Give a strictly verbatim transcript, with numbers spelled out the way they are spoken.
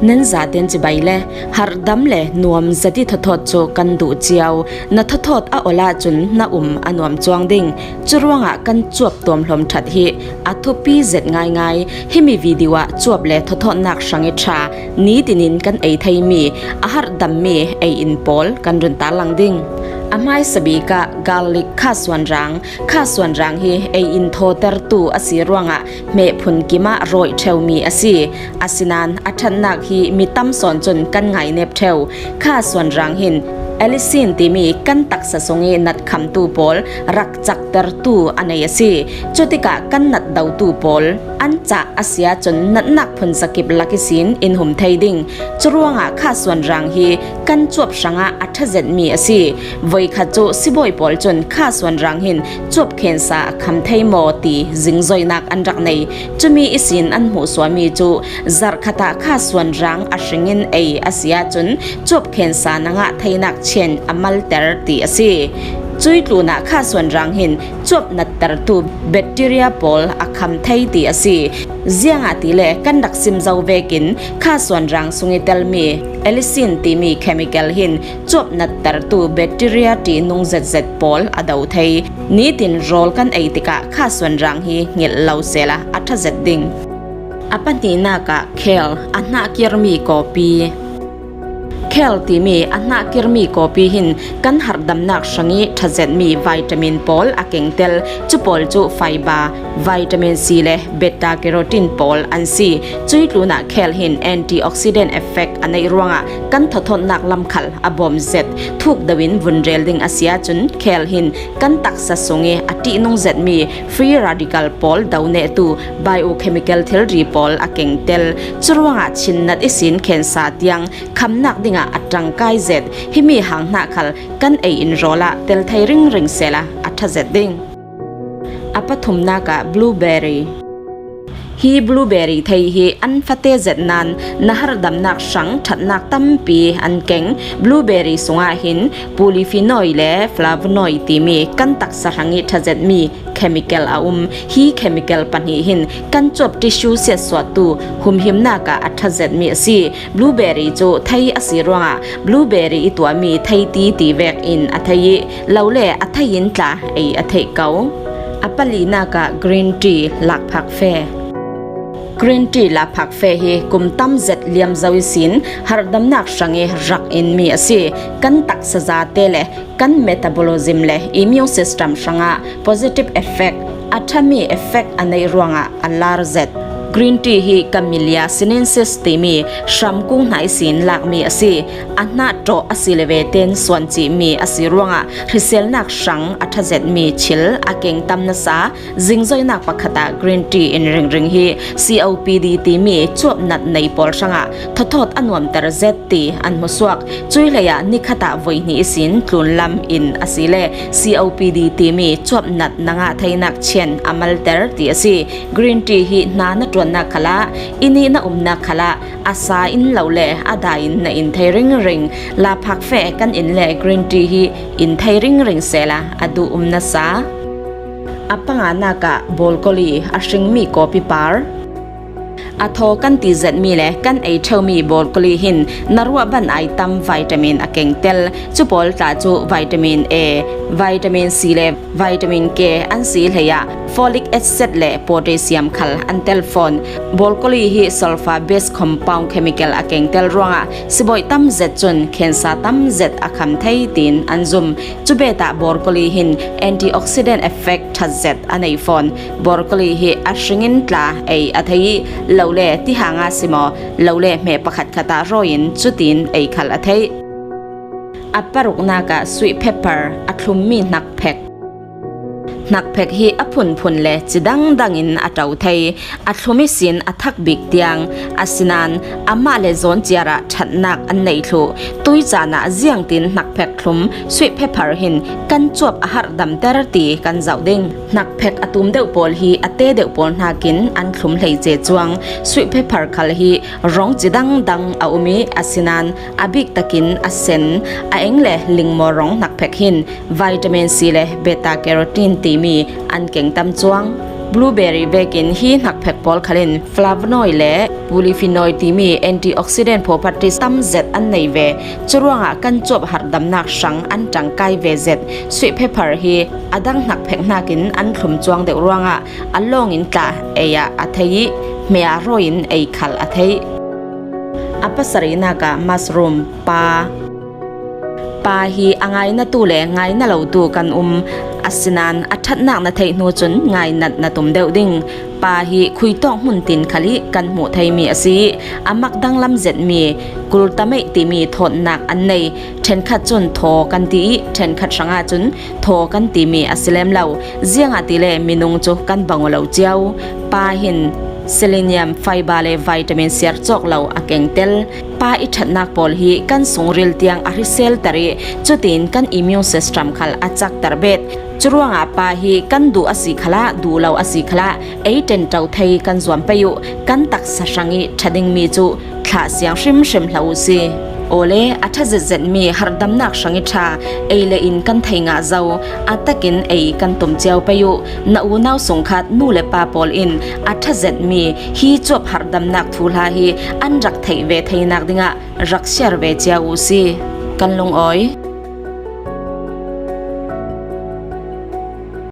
Nan zaten cibai le harhdam le nuam zet i thawthawt cu kan duh cio. Na thawthawt a ol ahcun na um a nuam cuang ding. Curuangah kan cuap tuamhlawm ṭhat hi a thupi zet ngaingai. Himi video ah cuap le thawthawtnak hrang i ṭha, nitinin kan ei theimi, a harhdammi ei in pawl kan run tarlang ding. A hmaisa bik ah garlic kha suanrang, kha suanrang hi ei in thawtertu a si ruangah hmehphun kim ah rawih ṭheumi a si. Asinain a ṭhatnak hi mi tam sawn cun kan ngainep ṭheu. Kha suanrang hin allicin timi kan taksa sung i nat khamtu pawl rak caktertu a nei a si. Cutikah kan nat dotu pawl an cah a si ahcun natnak phun zakip lak ihsin in hum thei ding. Curuangah kha suanrang hi kan cuap hrangah a ṭha zetmi a si. Voikhat cu sibawi pawl cun kha suanrang hin cuap khensa a kham thei maw ti zingzoinak an rak nei. Cumi ihsin an hmuhsuahmi cu zarhkhat ah kha suanrang a hringin ei a si ahcun cuap khensa na ngah theinak chian a malter ti a si. Cui tlunah kha suanrang hin cuap nattertu bacteria pawl a kham thei ti a si. Ziangahtile kan rak sim zo vekin kha suanrang sung i telmi allicin timi chemical hin cuap nattertu bacteria ṭihnung zetzet pawl a do thei. Nitin rawl kan ei tikah kha suanrang hi ngilh lo sela a ṭha zet ding. A pahnihnak ah kale, a hnahkirmi kawpi. Kale timi a hnahkirmi kawpi hin kan harhdamnak hrang i ṭha zetmi vitamin pawl a kengtel. Cu pawl cu fiber, vitamin C le beta carotene pawl an si. Cui tlunah kale hin antioxidant effect a neih ruangah kan thawthawtnak lam khal a bawm zet. Thuk deuh in vun rel ding a si ahcun kale hin kan taksa sung i a ṭihnung zetmi free radical pawl do nehtu biochemical thilri pawl a kengtel. Curuangah chinnat ihsin khensa tiang khamnak dingah a ṭangkai zet. Himi hang hnah khal kan ei in rawl ah tel thei ringring sela a ṭha zet ding. A pathumnak ah blueberry. Hi blueberry thei hi an fate zet nain na harhdamnak hrang ṭhatnak tampi an keng. Blueberry sungah hin polyphenol le flavonoid timi kan taksa hrang i ṭha zetmi chemical a um. Hi chemical pahnih hin kan cuap tissue siatsuahtu humhimnak ah a ṭha zetmi a si. Blueberry cu thei a si ruangah blueberry i tuahmi thei ti ti vek in a thei i, lo le a thei in tla ei a theih ko. A palinak ah green tea, lakphak fe. Green tea lakphak fe hi kum tam zet liam zo ihsin harhdamnak hrang i rak inmi a si. Kan taksa zate le kan metabolism le immune system hrangah positive effect, a ṭhami effect a neih ruangah a lar zet. Green tea hi Camellia sinensis timi hramkung hna ihsin lakmi a si. A hnah ṭawh a si le ve tein suancihmi a si ruangah hriselnak hrang a ṭha zetmi thil a keng tam nasa. Zingzoinak pakhat ah green tea in ringring hi C O P D timi cuapnat nei pawl hrangah thawthawt a nuamter zet ti an hmusuak. Cui hleiah nikhat ah voihnih ihsin tlunlam in a si le C O P D timi cuapnat na ngah theinak chian a malter ti a si. Green tea hi hna na ṭuannak khalah, i nih na umnak khalah a sa in lo le a da in na in thei ringring. Laphak fe kan in le green tea hi in thei ringring sela a duh um nasa. A panganak ah broccoli, a hringmi kawpi par. A thaw kan ti zetmi le kan ei ṭheumi broccoli hin na ruah ban ai tam vitamin a kengtel. Cu pawl tla cu vitamin A, vitamin C le vitamin K an si hleiah folic acid le potassium khal an tel fawn. Broccoli hi sulfur base compound chemical a kengtel ruangah sibawi tam zet cun cancer tam zet a kham thei tiin an zum. Cu bet ah broccoli hin antioxidant effect ṭhat zet a nei fawn. Broccoli hi a hringin tla ei a thei i, lo le tihang ah si maw, lo le hmeh pakhat khat ah rawi in cutin ei khal a theih. A paruknak ah sweet pepper, a thlummi hnakphek. Hnakphek hi a phunphun le ci dangdang in a ṭo thei. A thlum ihsin a thak bik tiang, asinain amah le zawn ciar ah ṭhatnak an nei thluh. Tui caan ah ziangtin hnakphek thlum, sweet pepper hin kan cuap a harhdamter ti kan zoh ding. Hnakphek a tum deuh pawl hi a te deuh pawl hnakin an thlum hleice cuang. Sweet pepper khal hi rawng ci dangdang a um i, asinain a bik takin a sen, a eng le lingmaw rawng hnakphek hin vitamin C le beta carotene timi an keng tam cuang. Blueberry vekin hi hnakphek pawl khalin flavonoid le polyphenoid timi antioxidant properties tam zet an nei ve. Curuangah kan cuap harhdamnak hrang an ṭangkai ve zet. Sweet pepper hi a dang hnakphek hnakin an thlum cuang deuh ruangah a lawngin tla ei ah a thei ih hmea rawiin ei khal a thei. A pasarihnak ah mushroom, pa. Pa hi a ngainatu le ngaina lotu kan um. Asinain a ṭhatnak na theih hnu cun ngainat na tum deuh ding. Pa hi khuitawk hmun tin khal ih kan hmuh theimi a si ih a mak danglam zetmi glutamate timi thawtnak an nei. Ṭhenkhat cun thaw kan ti ih ṭhenkhat hrangah cun thaw kan timi a si lem lo. Ziangahtile minung cu kan bang aw lo cio. Pa hin selenium, fiber le vitamin siar cawk lo a kengtel. Pa i ṭhatnak pawl hi kan sungril tiang a hriselter ih cutin kan immune system khal a cakter bet. Curuangah pa hi kan duh a si khalah, duh lo a si khalah, ei ṭenṭo thei kan zuam pei uh. Kan taksa hrang ih ṭha dingmi cu thlah siang hrimhrim hlah uh si. Awle, a ṭha zetzetmi harhdamnak hrang ih ṭha ei le in kan thei ngah zo. A takin ei kan tum cio pei uh. Na unau sungkhat nu le pa pawl in a ṭha zetmi hi cuap harhdamnak thuhla hi an rak theih ve theinak dingah rak siar ve cio uh si. Kan lungawi.